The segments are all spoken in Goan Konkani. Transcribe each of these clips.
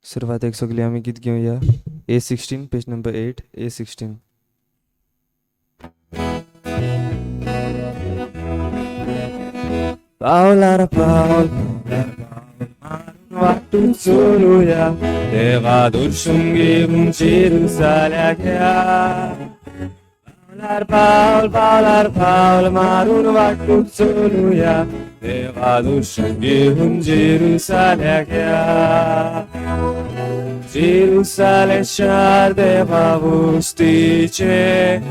सुरवातेक सगळीं आमी गीत घेवया. A 16, page number 8, A 16. पावलार पावल मारून वाटून चलुया, देवा दर्शन घेवन जेरुसाल्याक या. पावलार पावल, पावलार पावल मारून वाटून चलुया, देवा दर्शन घेवन जेरुसाल्याक या. जेरुसालेम शार देवा वस्तीचें,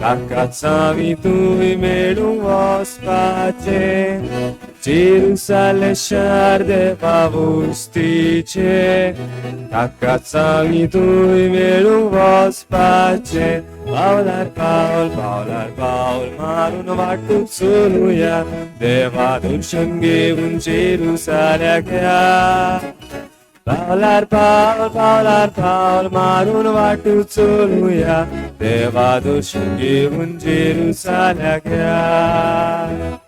ताकाच आमी थंय मेळूंक वचपाचें. जेरुसालेम शार देवा वस्तीचें, ताकाच आमी थंय मेळूंक वचपाचें. पावलार पावल, पावलार पावल मारून वाटून चलुया, देवा दर्शन घेवन जेरुसाल्याक या. पावलार पावल, पावलार पावल मारून वाटू चलुया, देवा दर्शन घेवन जेरुसाल्याक या.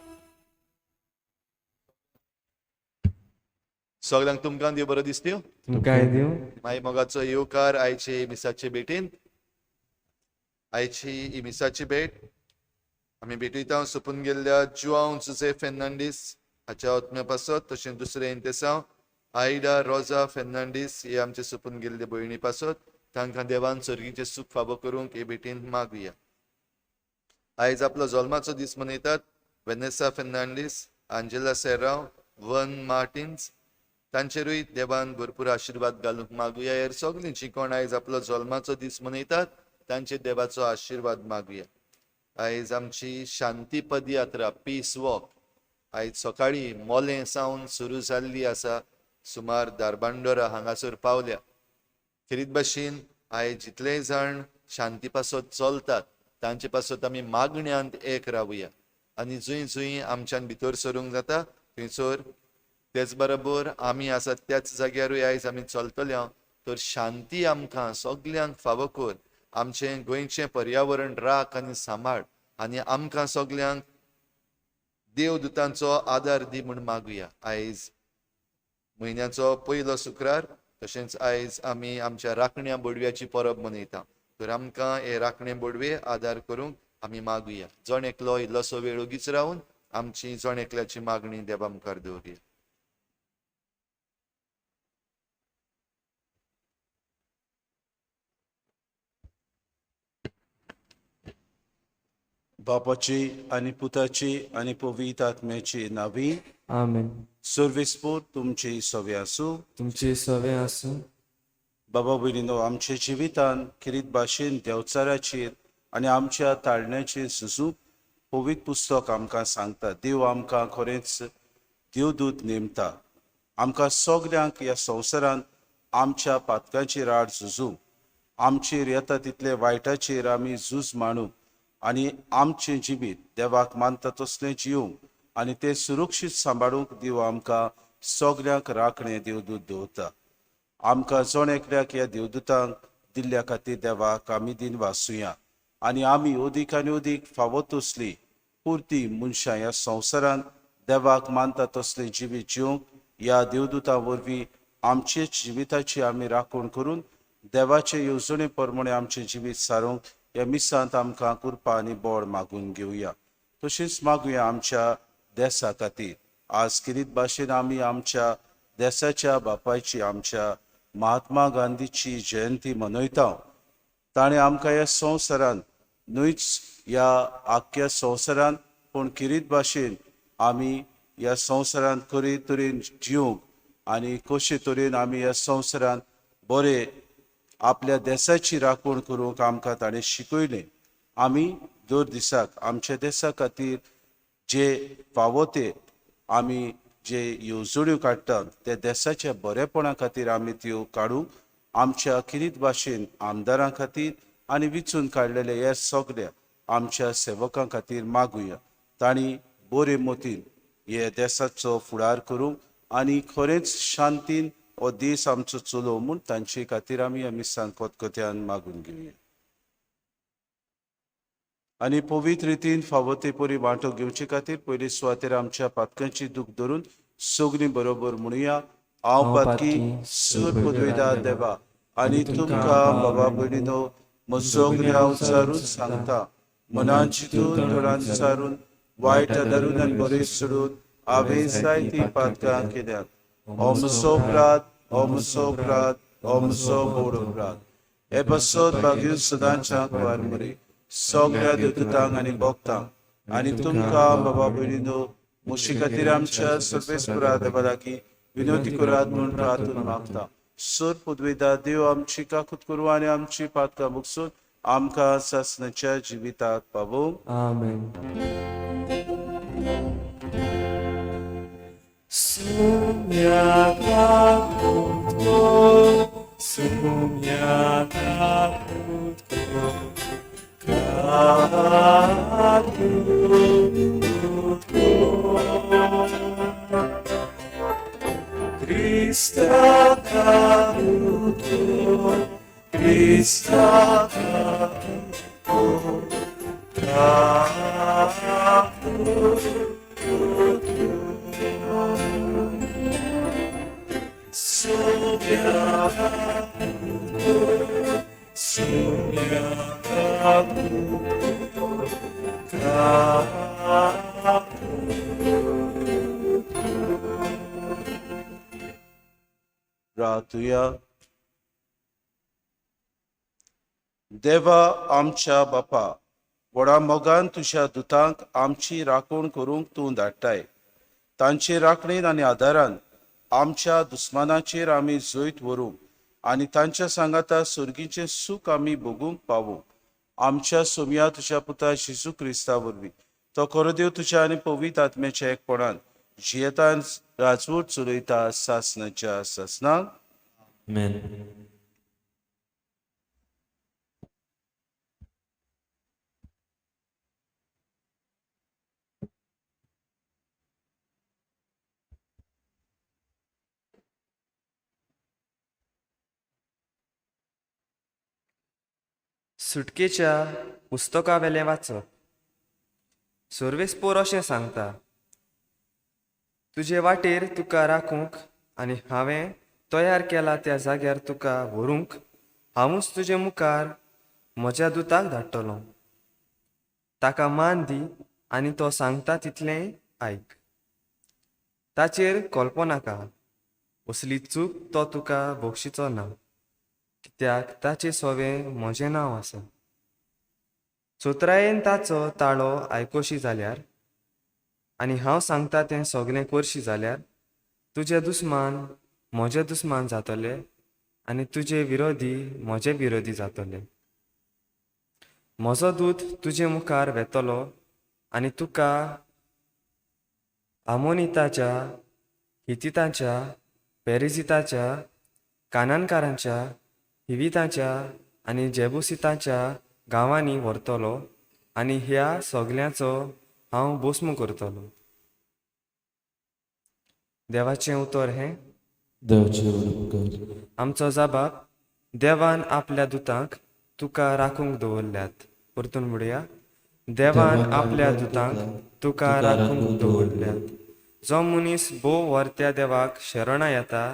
सगळ्यांक तुमकां देव बरो दिसत्यो. तुमकांय दिवं. मागीर मोगाचो येवकार आयचे मिसाचे भेटीन. आयची ही मिसाची भेट आमी भेटयता सोंपून गेल्ल्या जुआंव जुजे फेर्नांडीस हाच्या आत्म्या पासत, तशें दुसरें इंतेसांव आयडा रोजा फेर्नांडीस हे आमचे सोंपून गेल्ले भयणी पासत. तांकां देवान सर्गीचें सूख फावो करूंक हे भेटीन मागुया. आयज आपलो जल्माचो दीस मनयतात वेनेसा फेर्नांडीस, आंजेला सेराव, वन मार्टिन्स, तांचेरूय देवान भरपूर आशिर्वाद घालूंक मागुया. हेर सगळीं जीं कोण आयज आपलो जल्माचो दीस मनयतात तांचेर देवाचो आशिर्वाद मागुया. आयज आमची शांती पदयात्रा, पीस वॉक, आयज सकाळीं मोलें सावन सुरू जाल्ली आसा, सुमार धारबांदोरा हांगासर पावल्या. खेरीत भाशेन आयज जितलेय जाण शांती पासत चलतात तांचे पासत आमी मागण्यांत एक रावया आनी जंय जंय आमच्यान भितर सरूंक जाता थंयसर, तेच बरोबर आमी आसात त्याच जाग्यारूय आयज आमी चलतले. तर शांती आमकां सगल्यांक फावो कर, आमचें गोंयचें पर्यावरण राख आनी सांबाळ आनी आमकां सगल्यांक देवदूतांचो आदार दी म्हूण मागुया. आयज म्हयन्याचो पयलो शुक्रार, तशेंच आयज आमी आमच्या राखण्या बोडव्याची परब मनयता. तर आमकां हे राखणे बोडवे आदार करूंक आमी मागुया. जण एकलो इल्लोसो वेळ ओगीच रावन आमची जण एकल्याची मागणी देवा मुखार दवरुया. बापाची आनी पुताची आनी पवित्र आत्म्याची नावी. आमेन. सर्वेस्पोर तुमची सवे आसूं. तुमचे सवे आसूं. बाबा भयणीनो, आमच्या जिवितान खेरीत भाशेन देंवचाराचेर आनी आमच्या ताळण्याचेर सुजूंक पवित्र पुस्तक आमकां सांगता. देव आमकां खरेंच देवदूत नेमता आमकां सगल्यांक ह्या संवसारांत आमच्या पातकांचेर आड झुजूंक, आमचेर येता तितले वायटाचेर आमी झूज मांडूंक आनी आमचें जिवीत देवाक मानता तसलें जिवंक आनी तें सुरक्षीत सांबाळूंक देव आमकां सगल्यांक राखणें देवदूत दवरता. आमकां जण एकल्याक ह्या देवदूतांक दिल्ल्या खातीर देवाक आमी दिन वासुया आनी आमी अदीक आनी अदीक फावो तसली पुरती मनशां ह्या संवसारांत देवाक मानता तसलें जिवीत जिवंक ह्या देवदूतां वरवीं आमचेच जिविताची आमी राखण करून देवाचे येवजणे प्रमाणे आमचें जिवीत सारूंक ह्या मिसांत आमकां कृपा आनी बळ मागून घेवया. तशेंच मागुया आमच्या देसा खातीर. आज खेरीत भाशेन आमी आमच्या देसाच्या बापायची, आमच्या महात्मा गांधीची जयंती मनयता. ताणें आमकां ह्या संवसारांत न्हयच ह्या आख्ख्या संवसारांत पूण खेरीत भाशेन आमी ह्या संवसारांत खरे तरेन जिवंक आनी कशे तरेन आमी ह्या संवसारांत बरे आपल्या देसाची राखण करूंक आमकां ताणें शिकयलें. आमी दर दिसाक आमच्या देसा खातीर जे फावो ते आमी जे येवजण्यो काडटात त्या देसाच्या बरेपणा खातीर आमी त्यो काडूंक आमच्या खेरीत भाशेन आमदारां खातीर आनी विचून काडलेले हे सगल्या आमच्या सेवकां खातीर मागुया. तांणी बरे मतीन हे देसाचो फुडार करूंक आनी खरेंच शांतीन हो दीस आमचो चलोवं म्हूण तांचे खातीर आमी ह्या मिसांत खतखत्यान मागून घेवया. आनी पवित्र रितीन फावो ते परी वांटो घेवचे खातीर पयले सुवातेर आमच्या पातकांची दूख धरून सगळीं बरोबर म्हणुया, हांव पातकी सूर पुदविदा देवा आनी तुमकां बाबा भयणीनो म्हजो गुन्यांव विचारून सांगता. मनान चिंतून तोंडान विचारून वायट धरून आनी बरें सोडून हांवें जायतीं पातकां केल्यात. हो म्हजो अपराध, हो म्हजो अपराध, हो म्हजो व्हड अपराध. हे पासत भाग्य सदांच्या कुवार मरी सगळ्या देवदूतांक आनी भक्तांक आनी तुमकां बाबा भयणीनो म्हजे खातीर आमच्या सर्वेस्परा देवा लागीं विनवती करात म्हूण प्रार्थना मागता. सोर पुदवेदा देव आमची काकूत करूं आनी आमची पातकां भोगसून आमकां सासणाच्या जिविताक पावोवं. आमेन. Sumia caputco, sumia caputco, caputco. Christa caputco, Christa caputco, caputco. Sumia caputco, sumia caputco, caputco. रातुया. देवा आमच्या बापा, व्हडा मोगान तुज्या दुतांक आमची राखण करूंक तूं धाडटाय. तांचे राखणेन आनी आदारान आमच्या दुस्मानाचेर आमी जैत व्हरूंक आनी तांच्या सांगाता सर्गीचें सूख आमी भोगूंक पावूंक. आमच्या सोम्या तुज्या पुता जेजू क्रिस्ता वरवीं, तो खरो देव तुज्या आनी पवित्र आत्म्याच्या एकपणान जियेतान राजवट चलयता सासणाच्या सासणाक. आमेन. सुटकेच्या पुस्तकावेलें वाचप. सर्वेस्पोर अशें सांगता, तुजे वाटेर तुका राखूंक आनी हांवें तयार केला त्या जाग्यार तुका व्हरूंक हांवूच तुजे मुखार म्हज्या दुताक धाडटलो. ताका मान दी आनी तो सांगता तितलें आयक. ताचेर कोलपो नाका, असली चूक तो तुका बक्षिचो ना, कित्याक ताचे सोवें म्हजें नांव आसा. चोत्रायेन ताचो ताळो आयकोशी जाल्यार आनी हांव सांगता तें सगलें करशी जाल्यार तुजे दुस्मान म्हजे दुस्मान जातले आनी तुजे विरोधी म्हजे विरोधी जातले. म्हजो दूत तुजे मुखार वेतलो आनी तुका आमोनिताच्या, हितिताच्या, पेरिजिताच्या, कानानकारांच्या, हिविताच्या आनी जेबुसिताच्या गांवांनी व्हरतलो आनी ह्या सगल्यांचो हांव भस्म करतलो. देवाचें उतर हें. देवाचे उपकार. आमचो जाबाब, देवान आपल्या दुतांक तुका राखूंक दवरल्यात. परतून म्हणुया, देवान आपल्या दुतांक तुका राखूंक दवरल्यात. जो मनीस भोव व्हरत्या देवाक शरणां येता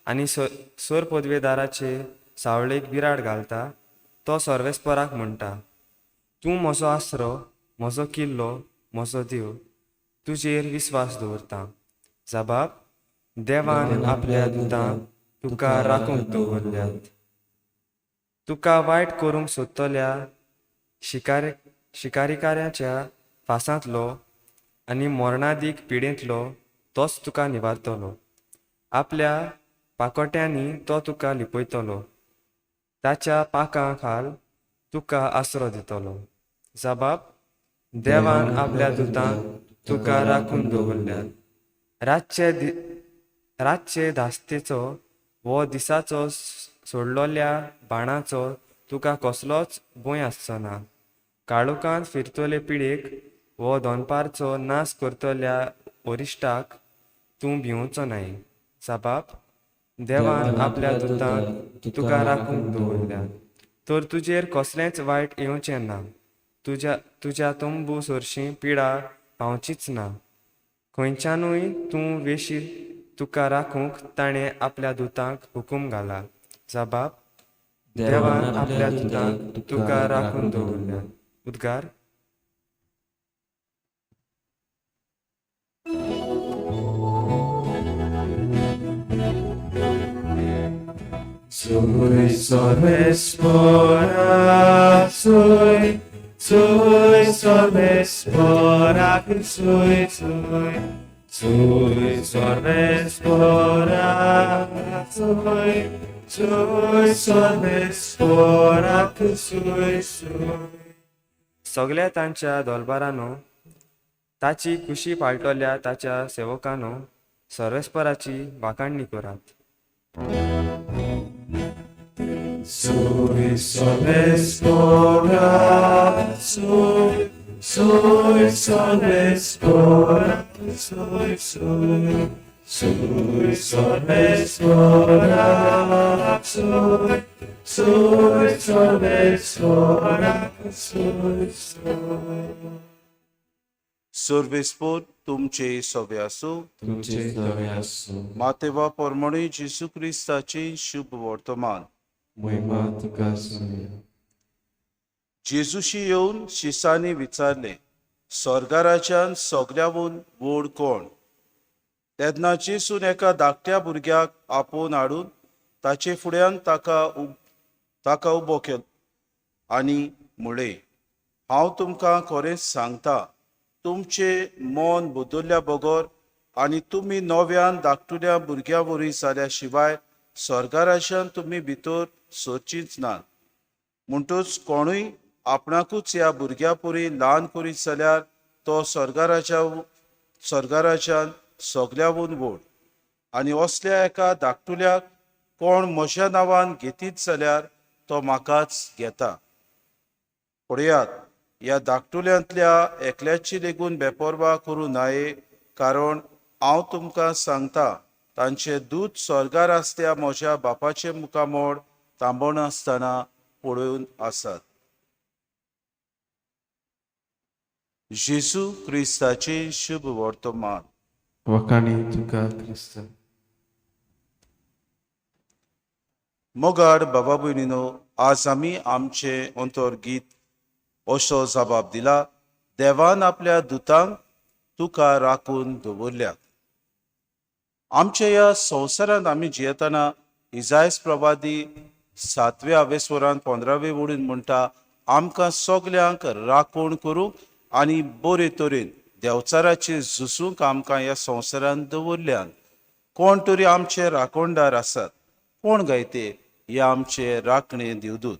आनी सोर पदवेदाराचे सावळेक बिराड घालता, तो सर्वेस्पराक म्हणटा, तूं म्हजो आसरो, म्हजो किल्लो, म्हजो देव, तुजेर विस्वास दवरता. जाबाब, देवान आपल्या दुतांक तुका राखूंक दवरल्यात. तुका वायट करूंक सोदतल्या शिकारीकाऱ्याच्या फासांतलो आनी मरणादीक पिडेंतलो तोच तुका निवारतलो. आपल्या पाकोट्यांनी तो तुका लिपयतलो, ताच्या पाकां खाल तुका आसरो दितलो. जाबाब, देवान आपल्या दुतांक तुका राखून दवरल्यात. रातचे धास्तेचो वो दिसाचो सोडलोल्या बाणाचो तुका कसलोच भंय आसचो ना. काळोखांत फिरतले पिडेक वो दनपारचो नाश करतल्या वरिश्ठाक तूं भिवचो नाय. जाबाब, देवान आपल्या दुतांक तुका राखूंक दवरल्यात, तर तुजेर कसलेंच वायट येवचें ना. तुज्या तंबू सरशीं पिडा पावचीच ना. खंयच्यानूय तूं तुका राखूंक ताणें आपल्या दुतांक हुकूम घाला. जबाब, देवान आपल्या दुतांक तुका राखून दवरल्यात. उद्गार. Soy sorvespora, soy, soy sorvespora, soy, soy, soy sorvespora, soy, soy sorvespora, soy, soy. सगल्या तांच्या दोलबारानो, ताची कुशी पाळटल्या ताच्या सेवकानो, सर्वेस्पराची वाखाणणी करात. Soy sorvespora, soy, soy sorvespora, soy, soy, soy sorvespora, soy, soy sorvespora, soy, soy. सर्वेस्पोर तुमचे सवे आसूं. तुमचे सवे आसूं. मातेवा पोरमणे जेजू क्रिस्ताचे शुभ वर्तमान. महिमा तुका सुया. जेजूशी येवन शिसांनी विचारलें, स्वर्गाराच्यान सगल्यावून व्हड कोण? तेन्ना जेजून एका धाकट्या भुरग्याक आपोवन हाडून ताचे फुड्यान ताका उबो केलो आनी म्हळें, हांव तुमकां खरेंच सांगता, तुमचें मन बदल्ल्या बगर आनी तुमी नव्यान धाकटुल्या भुरग्यां वरी जाल्या शिवाय स्वर्गाराज्यान तुमी भितर सरचींच नात. म्हणटूच कोणूय आपणाकूच ह्या भुरग्या परी ल्हान करीत जाल्यार तो स्वर्गाराज्यान सगल्यावून व्हड. आनी असल्या एका धाकटुल्याक कोण म्हज्या नांवान घेतीत जाल्यार तो म्हाकाच घेता. पळयात, ह्या धाकटुल्यांतल्या एकल्याची लेगून बेपर्वा करूं नये, कारण हांव तुमकां सांगता, तांचे दूत स्वर्गार आसत्या म्हज्या बापाचे मुखामोड तांबोनासतना पळोवन आसात. जेजू क्रिस्ताचें शुभ वर्तमान. वखाणी तुका क्रिस्ता. मोगाड बाबा भयणीनो, आज आमी आमचें अंतर्गीत असो जबाब दिला, देवान आपल्या दुतांक तुका राखून दवरल्यात. आमच्या ह्या संवसारांत आमी जियेतना इजायस प्रवादी 7व्या आवेस्वरान 15वे वडून म्हणटा, आमकां सगल्यांक राखण करूंक आनी बरे तरेन देंवचाराचेर झुजूंक आमकां ह्या संवसारांत दवरल्यान. कोण तरी आमचे राखणदार आसात. कोण गायते हे आमचे राखणे देवदूत.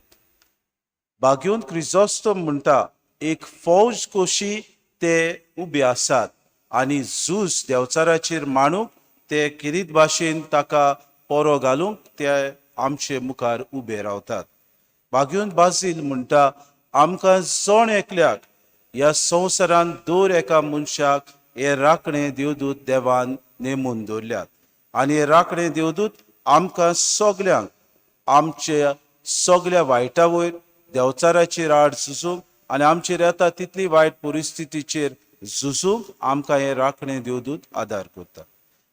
बाग्योन क्रिजोस्तम म्हणटा, एक फौज कशी ते उबे आसात आनी झूज देंवचाराचेर मांडूंक ते किरीत भाशेन ताका पोरो घालूंक ते आमचे मुखार उबे रावतात. बाग्योन बाजील म्हणटा, आमकां जण एकल्याक ह्या संवसारांत दर एका मनशाक हे राखणे देवदूत देवान नेमून दवरल्यात आनी हे राखणे देवदूत आमकां सगल्यांक आमच्या सगल्या वायटा वयर देंवचाराचेर आड झुजूंक आनी आमचेर येता तितली वायट परिस्थितीचेर झुजूंक आमकां हे राखणे देवदूत आदार करता.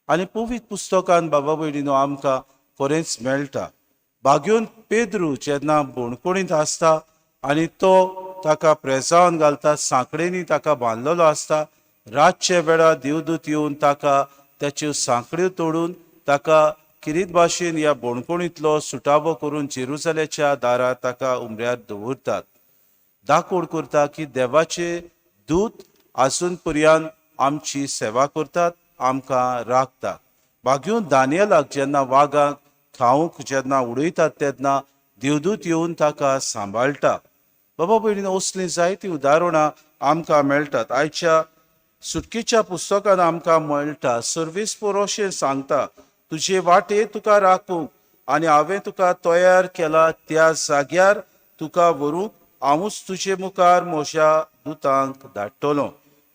आनी पवित्र पुस्तकान बाबा भयणीनो आमकां खरेंच मेळटा. बाग्योन पेद्रू जेन्ना बोणकोणींत आसता आनी तो ताका प्रेजावन घालता, सांकळेंनी ताका बांदलेलो आसता, रातच्या वेळार देवदूत येवन ताका ताच्यो सांकळ्यो तोडून ताका किरीत भाशेन ह्या बोणकोणींतलो सुटावो करून जेरुजाल्याच्या दारार ताका उमऱ्यार दवरतात. दाकोड करता की देवाचे दूत आजून पर्यंत आमची सेवा करतात, आमकां राखतात. बाग्योन दानियलाक जेन्ना वागाक खावंक जेन्ना उडयतात तेन्ना देवदूत येवन ताका सांबाळटा. बाबा भयणीन, असलीं जायतीं उदाहरणां आमकां मेळटात. आयच्या सुटकेच्या पुस्तकान आमकां मेळटा. सर्वेस्पोर अशें सांगता, तुजे वाटे तुका राखूंक आनी हांवें तुका तयार केला त्या जाग्यार तुका व्हरूंक हांवूच तुजे मुखार म्हज्या दुतांक धाडटलो.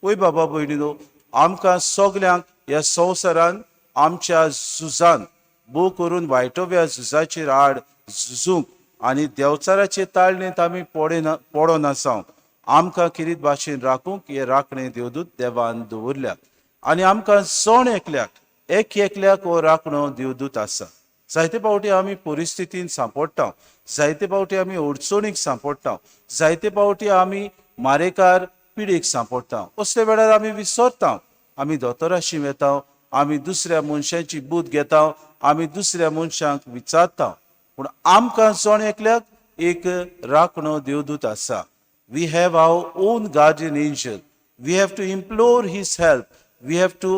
वय बाबा भयणीनो, आमकां सगल्यांक ह्या संवसारान आमच्या झुजान भोव करून वायटोव्या झुजाचेर आड झुजूंक आनी देंवचाराचे ताळणेंत आमी पडोनासांव आमकां किरीत भाशेन राखूंक हे राखणे देवदूत देवान दवरल्यात. आनी आमकां जण एकल्याक एक एकल्याक हो राखणो देवदूत आसा. जायते फावटी आमी परिस्थितीन सांपडटा, जायते फावटी आमी अडचणीक सांपडटा, जायते फावटी आमी मारेकार पिडेक सांपडटा. असले वेळार आमी विसरता, आमी दोतोराशी वेता, आमी दुसऱ्या मनशांची बूद घेता, आमी दुसऱ्या मनशांक विचारता. पूण आमकां जण एकल्याक एक राखणो देवदूत आसा. We have our own guardian angel. We have to implore his help. We have to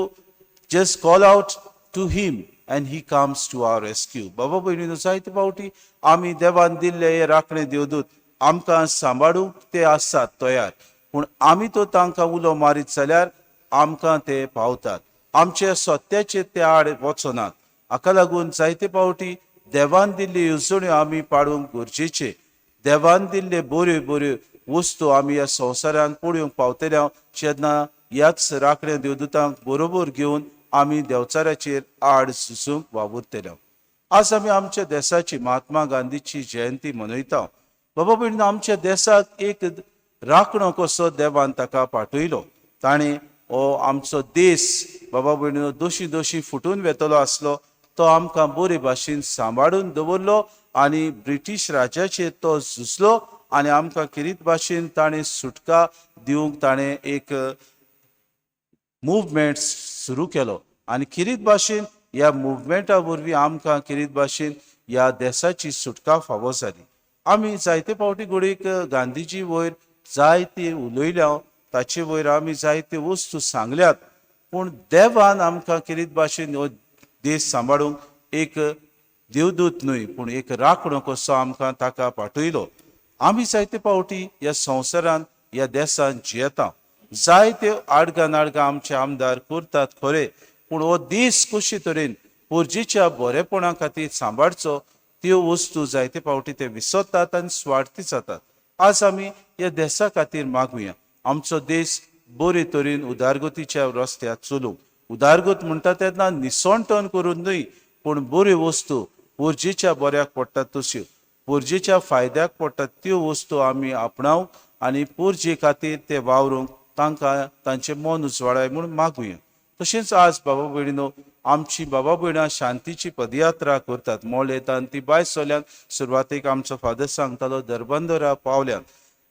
just call out to him and he comes to our rescue. बाबा भयणीनो, जायते फावटी आमी देवान दिल्ले हे राखणे देवदूत आमकां सांबाळूंक ते आसात तयार, पूण आमी तो तांकां उलो मारीत जाल्यार आमकां ते पावतात. आमचे सत्याचे ते आड वचनात. हाका लागून जायते फावटी देवान दिल्ली येवजण्यो आमी पाडूंक गरजेचे. देवान दिल्ले बऱ्यो बऱ्यो वस्तू आमी ह्या संवसारांत पळोवंक पावतले जेन्ना ह्याच राखण्या देवदूतांक बरोबर घेवन आमी देवचाराचेर आड सुसूंक वावुरतले. आज आमी आमच्या देसाची महात्मा गांधीची जयंती मनयता. बाबा भयणीनो, आमच्या देसाक एक राखणो कसो देवान ताका पाठयलो. ताणें हो आमचो देश बाबा भयणीनो दोशी दोशी फुटून वेतलो आसलो, तो आमकां बरे भाशेन सांबाळून दवरलो आनी ब्रिटीश राजाचेर तो झुजलो आनी आमकां खेरीत भाशेन ताणें सुटका दिवंक ताणें एक मुवमेंट सुरू केलो आनी खेरीत भाशेन ह्या मुवमेंटा वरवीं आमकां खेरीत भाशेन ह्या देसाची सुटका फावो जाली. आमी जायते फावटी घडयेक गांधीजी वयर जायते उलयल्या, ताचे वयर आमी जायते वस्तू सांगल्यात, पूण देवान आमकां खेरीत भाशेन हो देश सांबाळूंक एक देवदूत न्हय पूण एक राखणो कसो आमकां ताका पाठयलो. आमी जायते फावटी ह्या संवसारांत ह्या देशांत जियेता, जायते आडगां नाडगां आमचे आमदार करतात खरे, पूण हो देश कशे तरेन पोरजेच्या बरेपणा खातीर सांबाळचो त्यो वस्तू जायते फावटी ते विसरतात आनी स्वार्थी जातात. आज आमी ह्या देसा खातीर मागुया, आमचो देश बरे तरेन उदारगतीच्या रस्त्यार चलूंक. उदारगत म्हणटा तेन्ना निसणटण करून न्हय, पूण बऱ्यो वस्तू पोरजेच्या बऱ्याक पडटात तश्यो, पोरजेच्या फायद्याक पडटात त्यो वस्तू आमी आपणावंक आनी पोरजे खातीर ते वावरूंक तांकां तांचें मन उजवाडाय म्हूण मागुया. तशेंच आज बाबा भयणीनो, आमची बाबा भयणां शांतीची पदयात्रा करतात. मोलेतान ती बाय सोल्यान सुरवातेक आमचो फादर सांगतालो दरबंदरा पावल्यान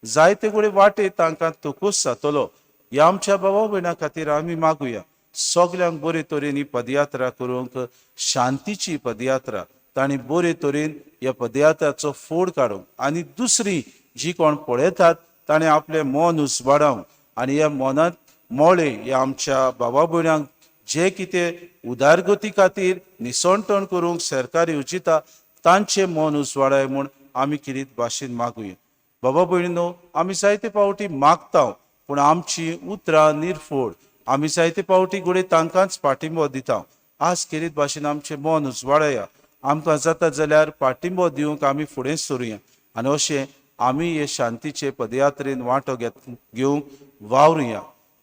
जायते कडेन वाटेर तांकां तकूस जातलो. ह्या आमच्या बाबा भयणां खातीर आमी मागुया, सगल्यांक बरे तरेन ही पदयात्रा करूंक, शांतीची पदयात्रा तांणी बरे तरेन ह्या पदयात्राचो फोड काडूंक आनी दुसरी जी कोण पळयतात ताणें आपलें मन उजवाडावंक आनी ह्या मनांत मोळे ह्या आमच्या बाबा भयणांक जे कितें उदारगती खातीर निसणटण करूंक सरकार येवजिता तांचें मन उजवाडाय म्हूण आमी किरीत भाशेन मागुया. बाबा भयणीनो, आमी जायते फावटी मागता पूण आमची उतरां निर्फोड. आमी जायते फावटी घडये तांकांच पाठिंबो दिता. आज खेरीत भाशेन आमचें मन उजवाडाया, आमकां जाता जाल्यार पाठिंबो दिवंक आमी फुडें सरुया आनी अशें आमी हे शांतीचे पदयात्रेन वांटो घेवंक वावरुया.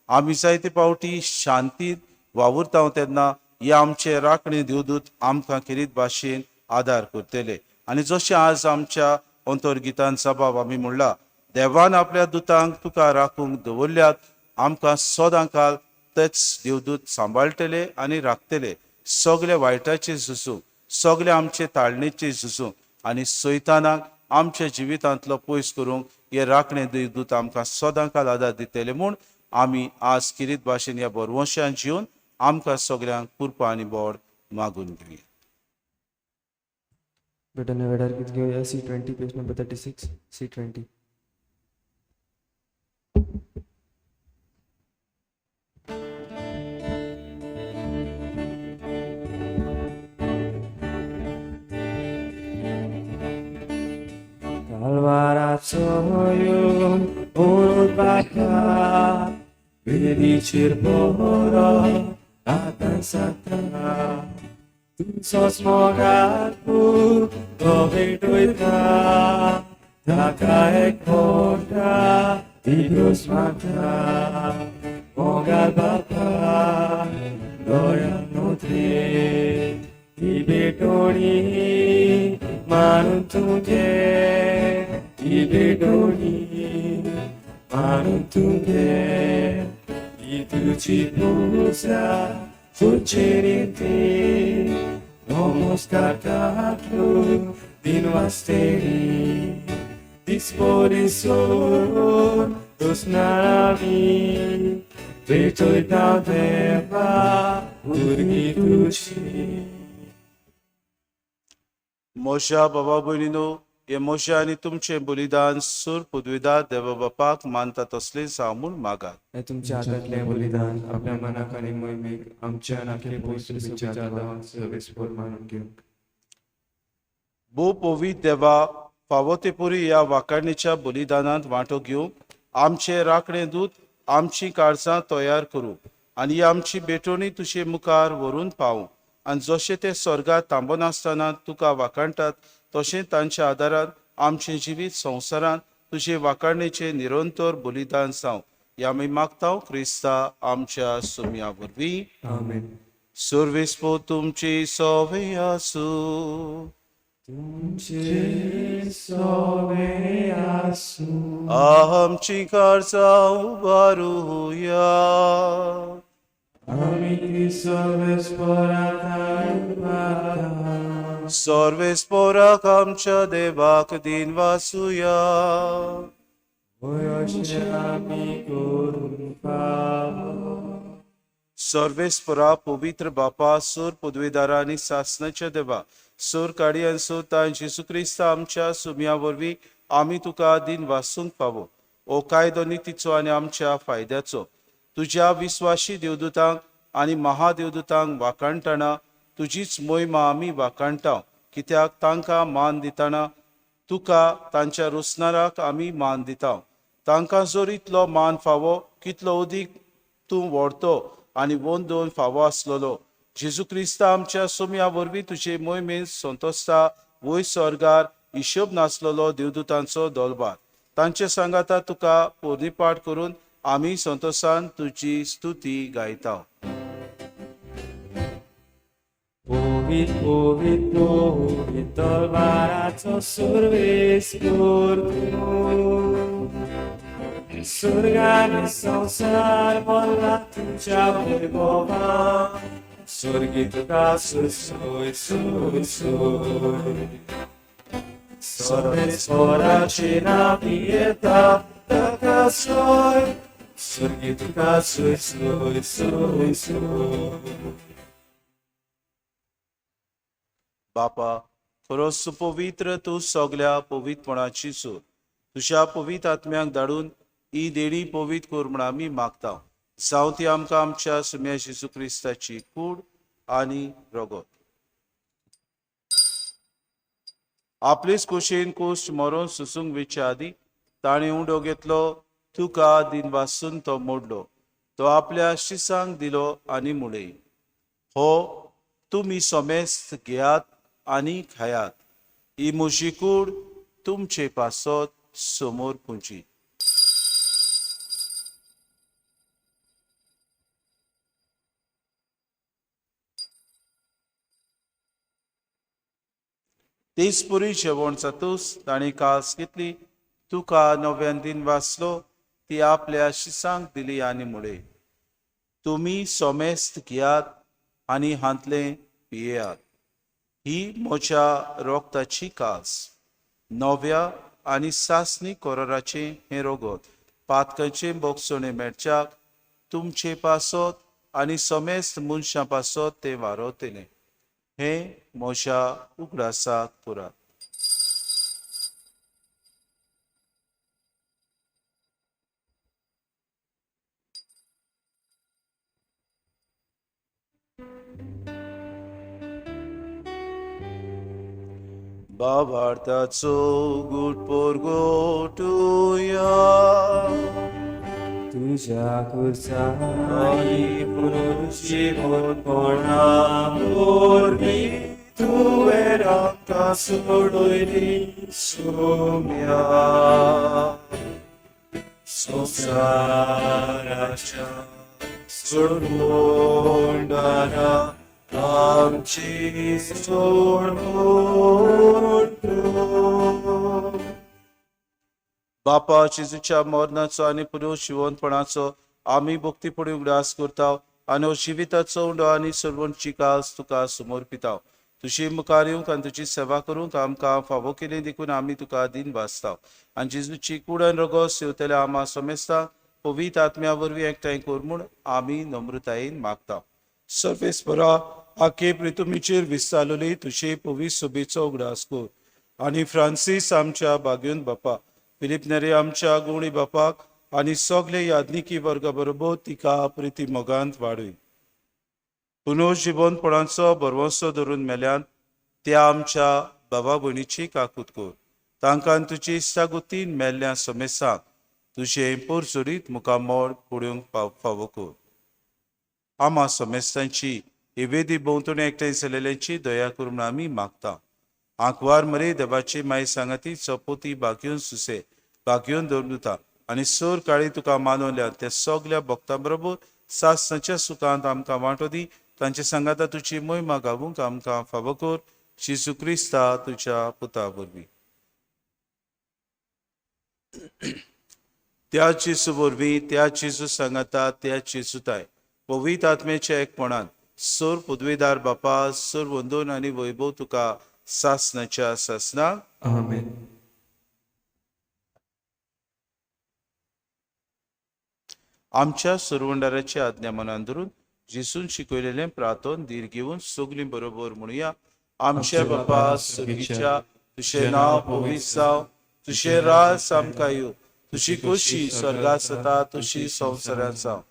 आमी जायते फावटी शांतीत वावुरता तेन्ना हे आमचे राखणे देवदूत आमकां खेरीत भाशेन आदार करतले. आनी जशें आज आमच्या अंतर्गितान सबाब आमी म्हणला, देवान आपल्या दुतांक तुका राखूंक दवरल्यात, आमकां सदां काल तेच देवदूत सांबाळटले आनी राखतले. सगळे वायटाचे झुजूं, सगळे आमचे ताळणेचे झुजूं आनी सैतानाक आमच्या जिवितांतलो पयस करूंक हे राखणे देवदूत आमकां सदां काल आदार दितले म्हूण आमी आज किरीत भाशेन ह्या बरवंशान जिवन आमकां सगळ्यांक कृपा आनी बोड मागून घेवया. बेटा वेडार गीत घेऊया C 20, page number 36, C 20. कालवाराचो उणूत बाका वेदीचेर बरो आतां जाता, तुजोच मोगार पूत तो भेटयता, ताका एक मोठा इगोस मागता. मोगार बापा दोळ्यां नोत्रे ती भेटोणी मानून तुगे, ती भेटोणी मानून तुगे, ती तुजी पुजा. Fuggiriti, non scartato di nostri disposizione, dosnaravi, भेटोयता देवा भुरगीं तुजी. म्हज्या बाबा भयणीनो, हे म्हजें आनी तुमचें बलिदान सूर पदवीदार देवा बापाक मानता तसलें जावं म्हूण मागात. हें तुमच्या हातांतलें बलिदान आपल्या मनाक आनी मोहिमेक आमच्या नाके पयस सर्वीस मानून घेवंक. भोव पवित्र देवा, फावो ते पुरी ह्या वाखाणीच्या बलिदानांत वांटो घेवंक आमचें राखणें दूत आमचीं काळजां तयार करूं आनी ही आमची भेटवणी तुजे मुखार व्हरून पावूं आनी जशें ते स्वर्गात थांबनासतना तुका वाखाणटात तशें तांच्या आदारान आमचें जिवीत संवसारांत तुजे वाखाणेचें निरंतर बलिदान जावं. ह्या आमी मागता क्रिस्ता आमच्या सुमया वरवीं. आमेन. सर्वेस्पो तुमची सवे आसूं. तुमचे सोवे आसूं. आमची काळजां उबारुया. आमी ती सर्वेस्पराक सर्वेस्पोराक आमच्या देवाक दिन वासुया. होय अशें आमी करूंक फावो. सर्वेस्परा पवित्र बापा, सूर पदवीदारा आनी सासणाच्या देवा, सूर काडी आनी सुतान जेजू क्रिस्ता आमच्या सुमया वरवीं आमी तुका दिन वासूंक फावो. हो कायदो नितीचो आनी आमच्या फायद्याचो. तुज्या विस्वाशी देवदूतांक आनी महादेवदूतांक वाखाणटना तुजीच मोहिमा आमी वाखाणटा, कित्याक तांकां मान दितना तुका तांच्या रोसणाराक आमी मान दिता. तांकां जर इतलो मान फावो, कितलो अदीक तूं व्हडतो आनी वंदोवन फावो आसलेलो. जेजू क्रिस्ता आमच्या सोम्या वरवीं तुजे मोहिमेन संतोसता वयर स्वर्गार हिशोब नासलेलो देवदूतांचो दोलबार. तांचे सांगाता तुका पोरणीपाठ करून आमी संतोसान तुजी स्तुती गायता. पवित्र पवित्र पवित्र तलवाराचो सर्वेस्पर तूं. स्वर्गान संवसार भरला तुज्या वैभवान. स्वर्गी तुका सोय सोय सोय सोय. सर्वेस्पराची नांव येता ताका सोय. स्वर्गी तुका सोय सोय सोय सोय. बापा, खरोच तूं पवित्र, तूं सगल्या पवित्रपणाची सूर. तुज्या पवित्र आत्म्याक धाडून ही देणी पवित्र कर म्हूण आमी मागता. जावं ती आमकां आमच्या सुम्या जेजू क्रिस्ताची कूड आनी रगत. आपलेच कुशीन कुश्ट मरोन सुसूंक वेच्या आदीं ताणें उंडो घेतलो, तुका दिन वासून तो मोडलो, तो आपल्या शिसांक दिलो आनी मुळे, हो तुमी समेस्त घेयात आनी खायात, ही म्हजी कूड तुमचे पासत समोर पुंजी. तेच पुरी जेवण जातूच ताणें कास घेतली, तुका नव्यान दिन वाचलो, ती आपल्या शिसांक दिली आनी मुळे, तुमी समेस्त घेयात आनी हांतलें पियेयात, ही म्हज्या रोगताची कास, नव्या आनी सासणी कोराराचें हें रोगत, पातकांचें बोगसणें मेळच्याक तुमचे पासत आनी समेस्त मनशां पासत तें वारवतलें. हें म्हज्या उगडासाक पुरात. बाबार्थाचो गुट पोरगोटुया. तुज्या खुर्सांनी पुनरुज्जीवनपणा वरवीं तुवें आमकां सोडयली सोम्या. संवसाराच्या सोडवणारा आमची सोडवण तूं. बापा, जेजूच्या मरणाचो आनी पुनर्जिवंतपणाचो आमी भक्तीपणी उगडास करता आनी हो जिविताचो उंडो आनी सर्वणची कास तुका समर्पिताव. तुजी मुखार येवंक आनी तुजी सेवा करूंक आमकां फावो केली देखून आमी तुका दीन भासताव. आनी जेजूची कूड आनी रगत सेवतल्या आमा समेस्तांक पवित्र आत्म्या वरवीं एकठांय कर म्हूण आमी नम्रतायेन मागता. सर्वेस्परा, आखे प्रितुमीचेर विस्तारलेली तुजे पवित्र सोबेचो उगडास कर आनी फ्रांसीस आमच्या बागेवन बापा, फिलीप नेरे आमच्या गुणी बापाक आनी सगळे याज्ञिकी वर्गा बरोबर तिका प्रिती मोगांत वाडय. पुनर्जिवनपणाचो भरवंसो धरून मेल्यान त्या आमच्या बाबा भयणीची काकूत कर. तांकां तुजी इश्टागतीन मेल्ल्या समेसाक तुजें पोरजोरीत मुखामळ पळोवंक फावो कर. आमा समेस्तांची ही वेदी भोंवतणी एकठांय जालेल्यांची दया करून आमी मागता. आंकवार मरे देवाची माय सांगाती चपोती बागयोन सुसे बागयोन दवरता आनी सोर काळी तुका मानवल्या त्या सगल्या भक्तां बरोबर सासणाच्या सुखांत आमकां वांटो दी. तांचे सांगाता तुजी मोहिमा गावूंक आमकां फावो कर. जेजू क्रिस्ता तुज्या पुता वरवीं. त्या जेजू वरवीं, त्या जेजू सांगाता, त्या जेजूताय पवित्र आत्म्याच्या एकपणान सोर पदवेदार बापा, सोर वंदन आनी वैभव तुका सासणाच्या सासणाक. आमेन. आमच्या सुरवंडाराची आज्ञा मनान धरून जेजून शिकयलेलें प्रार्थन धीर घेवन सगलीं बरोबर म्हणुया. आमच्या बापा सर्गीच्या, तुजें नांव पवित्र जावं, तुजें राज आमकां येवं, तुजी खोशी स्वर्गात जाता तशी संवसारांत जावं.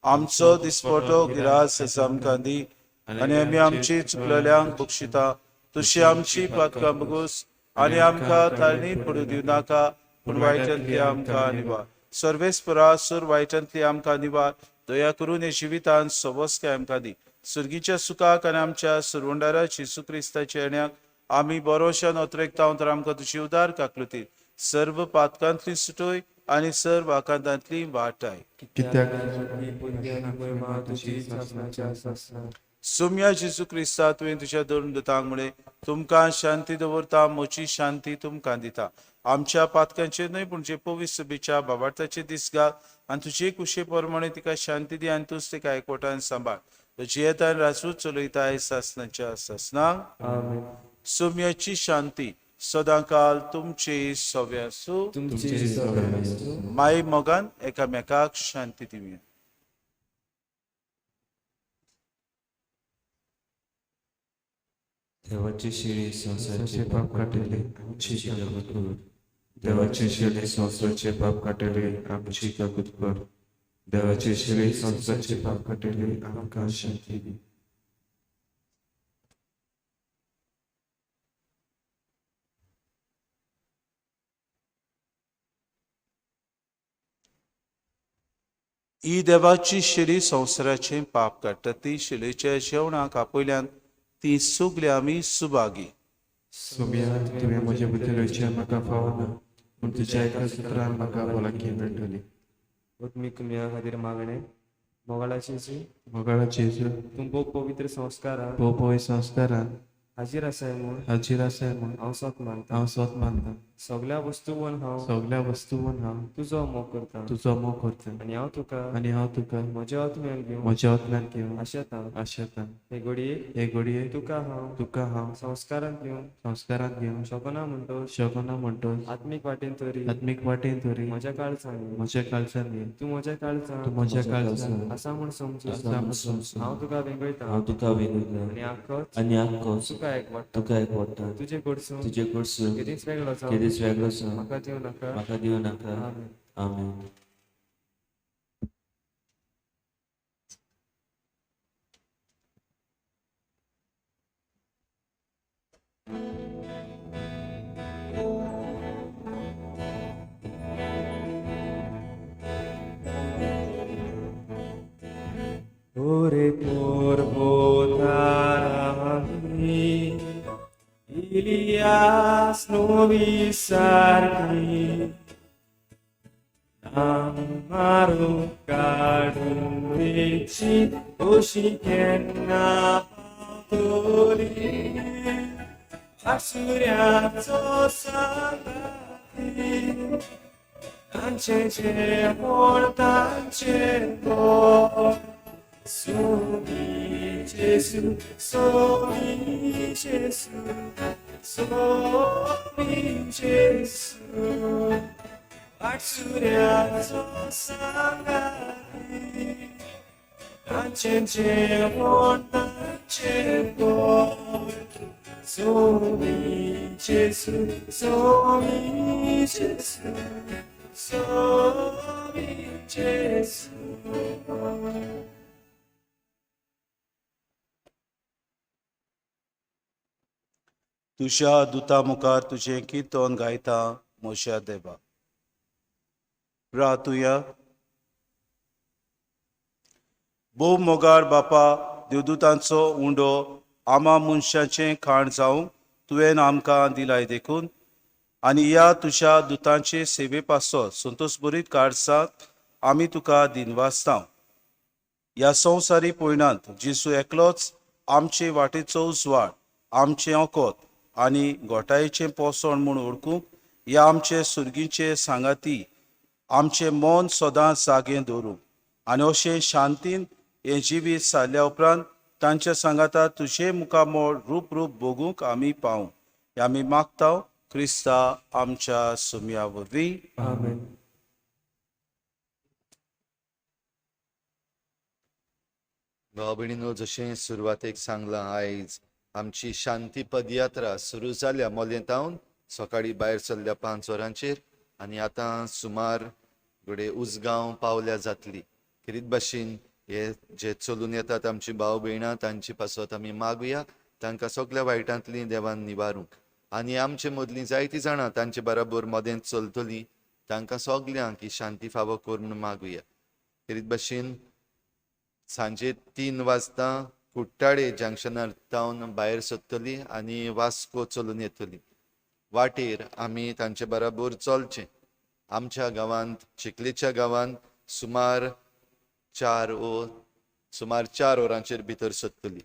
आमचो दिसपटो गिरास आमकां दी आनी आमी आमची चुकलेल्यांक बक्षिता तशी आमची पातकां बगूस आनी आमकां ताळणीत पडूं दिवं नाका, पूण वायटांतली आमकां निवार. सर्वेस्परा, सोर वायटांतली आमकां निवार. दया करून हे जिवितांत सवस्काय आमकां दी. सर्गीच्या सुखाक आनी आमच्या सुरवंडारा जेजू क्रिस्ताच्या येण्याक आमी बरोशान अत्रेकता तर आमकां तुजी उदार काकलुती सर्व पातकांतली सुटोय आनी सर्व आकांतांतली वाटाय. कित्याक ही पुण्य महिमा तुजी सासणाच्या सासणाक. सुम्या जेजू क्रिस्ता, तुवें तुज्या दोन दुतांक म्हळें, तुमकां शांती दवरता, म्हजी शांती तुमकां दिता. आमच्या पातकांचेर न्हय पूण जे पवित्र सभेच्या बाबार्थाचे दीस घाल आनी तुजे कुशे प्रमाणे तिका शांती दी आनी तूंच तिका एकवटान सांबाळ. जियेता आनी राजूच चलयता सासणाच्या सासणाक. आमेन. सुम्याची शांती सदांकाल तुमची सव्या आसूं. तुमची सगळ्या आसूं. माई मोगान एकामेकाक शांती दिवया. देवाची शिळी संवसाराचे पाप काडटली आमची काकूत कर. देवाची शिळी संवसाराचे पाप काडटली आमची काकूत कर. देवाची शिळी संवसाराचे पाप काडटली आमकां शांती दी. ही देवाची शिरी संवसाराचें पाप काडटा. ती शिलेच्या जेवणाक आपयल्यान ती सगली आमी सुभागी. सोम्या, तुवें म्हज्या भितर येवचें म्हाका फावना, पूण तुज्या एका सुत्रान म्हाका भलायकी मेळटली. आत्मीक कुम्या खातीर मागणें. मोगाळाची मोगाळा जेजू, तूं भोव पवित्र संस्कारान भोव संस्कारान हाजीर आसाय म्हूण हाजीर आसाय म्हूण हांव सोत मानता. हांव सोत मानता. सगल्या वस्तूवन हांव सगल्या वस्तूवन हांव तुजो मोग करता तुजो मोग करता आनी हांव तुका आनी हांव तुका म्हज्या आत्म्यान घेवन म्हज्या आत्म्यान घेवन आशेतां. आशेतां. हे घडयेक हे घडये तुका हांव तुका हांव संस्कारांत घेवन संस्कारांत घेवन शकना म्हणटोच शकना म्हणटोच आत्मीक वाटेन तरी आत्मीक वाटेन तरी म्हज्या काळजान ये. म्हज्या काळजान ये. तूं म्हज्या काळजान तूं म्हज्या काळजान आसा म्हूण समजून आसा म्हूण समजून हांव तुका वेंगयता हांव तुका वेंगयता आनी आखच आनी आख्खोच तुका एक वाडटा. तुका एक वाडटा. तुजे कडसून तुजे कडसून केदींच वेगळो जावं केदींच वेगळो जावं म्हाका दिवं नाका. म्हाका दिवं नाका. आमेन. आमेन. ওরে পর্বতারাহি ইলিয়াস নবী সারকি আমারো কাড়ুছি ওশি কেন্না পাতরি আসুর্যাচো সাঙ্গাতি तांचे जेवण तांचे गोड सोमी जेसू, सोमी जेसू, सोमी जेसू. वाटसुऱ्याचो सांगाती, तांचें जेवण तांचें पोट. सोमी जेसू, सोमी जेसू, सोमी जेसू. तुज्या दुता मुखार तुजें किर्तन गायता म्हज्या देवा. रातुया. भोव मोगार बापा, देवदूतांचो उंडो आमा मनशाचें खाण जावंक तुवें आमकां दिलाय देखून आनी ह्या तुज्या दुतांचे सेवे पासत संतोशभरीत काळसाक आमी तुका दिनवासता. ह्या संवसारी पयणांत जेजू एकलोच आमचे वाटेचो उजवाड, आमचें ओकोत आनी घोटायेचें पोसण म्हूण वळखूंक ह्या आमचे सुर्गीचे सांगाती आमचें मन सदां जागें दवरूंक आनी अशें शांतीन हें जिवीत सारल्या उपरांत तांच्या सांगाता तुजें मुखामळ रूप रूप भोगूंक आमी पावूं, हें आमी मागता क्रिस्ता आमच्या सुमया वरवीं. आमेन. भाव भयणीनो, जशें सुरवातेक सांगलां, आयज आमची शांती पदयात्रा सुरू जाल्या मोलेंतावन. सकाळीं भायर सरल्या 5 वरांचेर आनी आतां सुमार घडये उजगांव पावल्या जातली. खेरीत भाशेन हे जे चलून येतात आमची भाव भयणां, तांचे पासत आमी मागुया तांकां सगल्या वायटांतलीं देवान निवारूंक आनी आमचे मदलीं जायतीं जाणां तांचे बराबर मदेंत चलतलीं, तांकां सगल्यांक ही शांती फावो कर म्हूण मागुया. खेरीत भाशेन सांजे 3 वाजता कुट्टाळे जंक्शनार तावन भायर सरतली आनी वास्को चलून येतली. वाटेर आमी तांचे बराबर चलचें. आमच्या गांवांत, चिखलेच्या गांवांत सुमार 4 वरांचेर भितर सरतली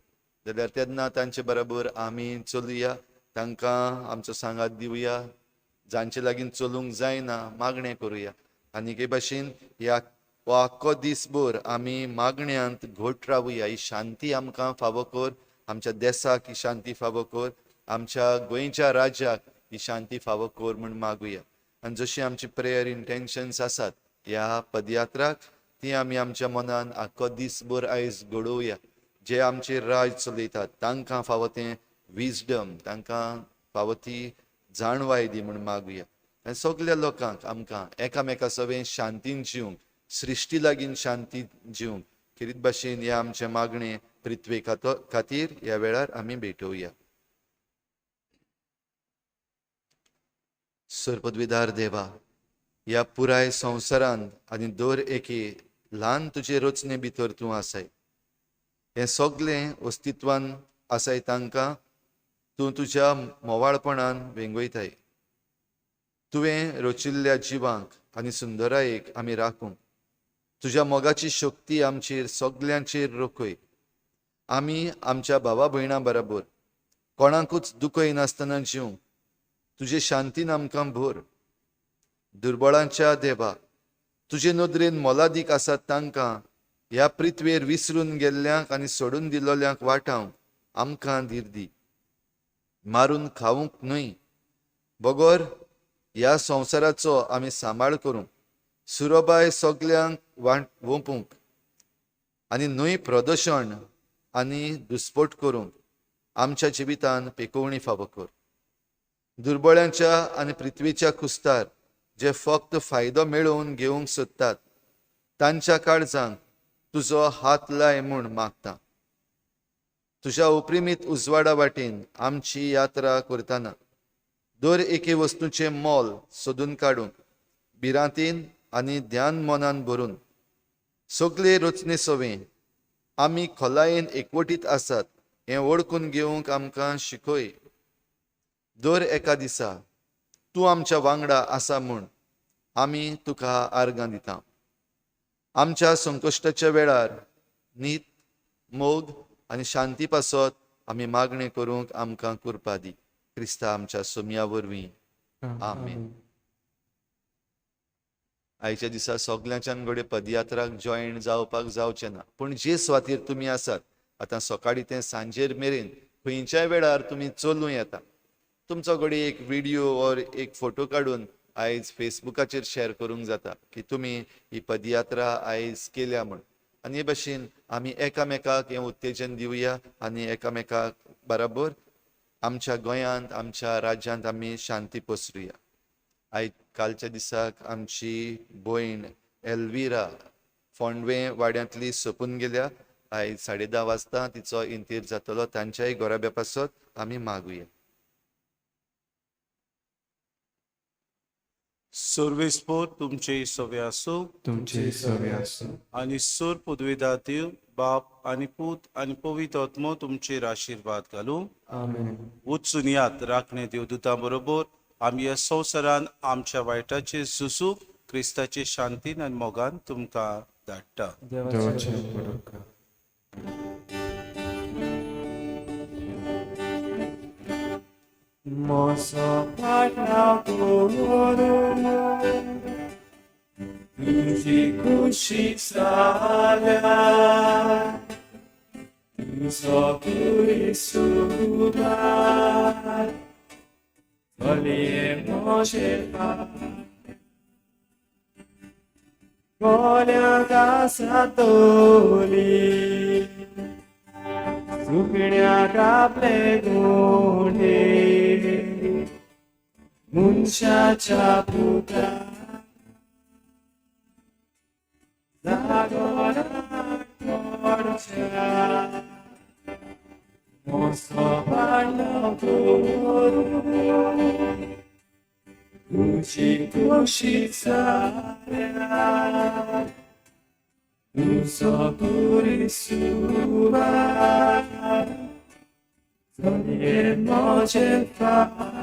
जाल्यार तेन्ना तांचे बराबर आमी चलुया, तांकां आमचो सांगात दिवया, जांचे लागीं चलूंक जायना मागणें करुया. आनी हे भाशेन ह्या हो आख्खो दीसभर आमी मागण्यांत घट रावया. ही शांती आमकां फावो कर, आमच्या देसाक ही शांती फावो कर, आमच्या गोंयच्या राज्याक ही शांती फावो कर म्हूण मागुया. आनी जशी आमची प्रेयर इंटेन्शन्स आसात ह्या पदयात्राक, ती आमी आमच्या मनान आख्खो दीसभर आयज घडोवया. जे आमचेर राज चलयतात तांकां फावो तें विजडम, तांकां फावो ती जाणवाय दी म्हूण मागुया. आनी सगल्या लोकांक आमकां एकामेका सवें शांतीन जिवंक, सृश्टी लागीं शांती जिवंक खेरीत भाशेन ह्या आमचें मागणें पृथ्वे खातीर ह्या वेळार आमी भेटोवया. सर्वपदवीधार देवा, ह्या पुराय संवसारांत आनी दर एके ल्हान तुजे रचने भितर तूं आसाय. हें सगलें अस्तित्वान आसाय तांकां तूं तुज्या मोवाळपणान वेंगयताय. तुवें रचिल्ल्या जिवांक आनी सुंदरायेक आमी राखूंक तुज्या मोगाची शक्ती आमचेर सगल्यांचेर रोखय. आमी आमच्या भावा भयणां बराबर कोणाकूच दुखय नासतना जिवंक तुजे शांतीन आमकां भर. दुर्बळांच्या देवा, तुजे नदरेन मोलादीक आसात तांकां ह्या पृथ्वेर विसरून गेल्ल्यांक आनी सोडून दिल्ल्यांक वाटावंक आमकां धीर दी. मारून खावंक न्हय बगर ह्या संवसाराचो आमी सांबाळ करूंक, सुरोबाय सगल्यांक वोंपूंक आनी न्हय प्रदूशण आनी दुस्पोट करूंक आमच्या जिवितान पेकोवणी फावो कर. दुर्बळ्यांच्या आनी पृथ्वीच्या कुस्तार जे फक्त फायदो मेळोवन घेवंक सोदतात तांच्या काळजांक तुजो हात लाय म्हूण मागता. तुज्या उपरिमीत उजवाडा वाटेन आमची यात्रा करतना दर एके वस्तूचें मोल सोदून काडूंक भिरांतीन आनी ध्यान मनान भरून सगळे रचने सवें आमी खोलायेन एकवटीत आसात हें वळखून घेवंक आमकां शिकय. दर एका दिसा तूं आमच्या वांगडा आसा म्हूण आमी तुका आर्गां दिता. आमच्या संकश्टाच्या वेळार नीत, मोग आनी शांती पासत आमी मागणें करूंक आमकां कृपा दी. क्रिस्ता आमच्या सोमया वरवीं. आमेन. आयच्या दिसा सगल्यांच्यान घडये पदयात्राक जॉयन जावपाक जावचें ना, पूण जे सुवातेर तुमी आसात आतां सकाळीं ते सांजेर मेरेन खंयच्याय वेळार तुमी चलूं येता. तुमचो घडये एक व्हिडियो ओर एक फोटो काडून आयज फेसबुकाचेर शेअर करूंक जाता की तुमी ही पदयात्रा आयज केल्या म्हूण. आनी हे भशेन आमी एकामेकाक हें उत्तेजन दिवया आनी एकामेकाक बराबर आमच्या गोंयांत आमच्या राज्यांत आमी शांती पसरुया. आयज कालच्या दिसाक आमची भयण एल्विरा फोंडवे वाड्यांतली सोंपून गेल्या. आयज 10:30 वाजता तिचो इंतेर जातलो. तांच्याय घराब्या पासत आमी मागुया. सर्वेस्पोर तुमचे सवे आसूं तुमचे सवे आसूं. आनी सूर पुदविदा देव बाप आनी पूत आनी पवित्र आत्मो तुमचेर आशिर्वाद घालूं. आमेन. वचून यात राखणे देवदूतां बरोबर आमी ह्या संवसारान आमच्या वायटाचे झुजूंक क्रिस्ताचे शांतीन आनी मोगान तुमकां धाडटा. देवाचे उपकार. मोसो पाटाव करून तुजी खुशी जाल्या, तुजो कुरिसुबार चलये म्हजे गोल्याक आसा तोली, सुकण्याक आपले गुणे, मनशाच्या पुता जागोराक पडच्या मोसो पाडलो करून तुजी खुशी जाल्या, तुजो कुरिसुबार चलये म्हजे फाटल्यान.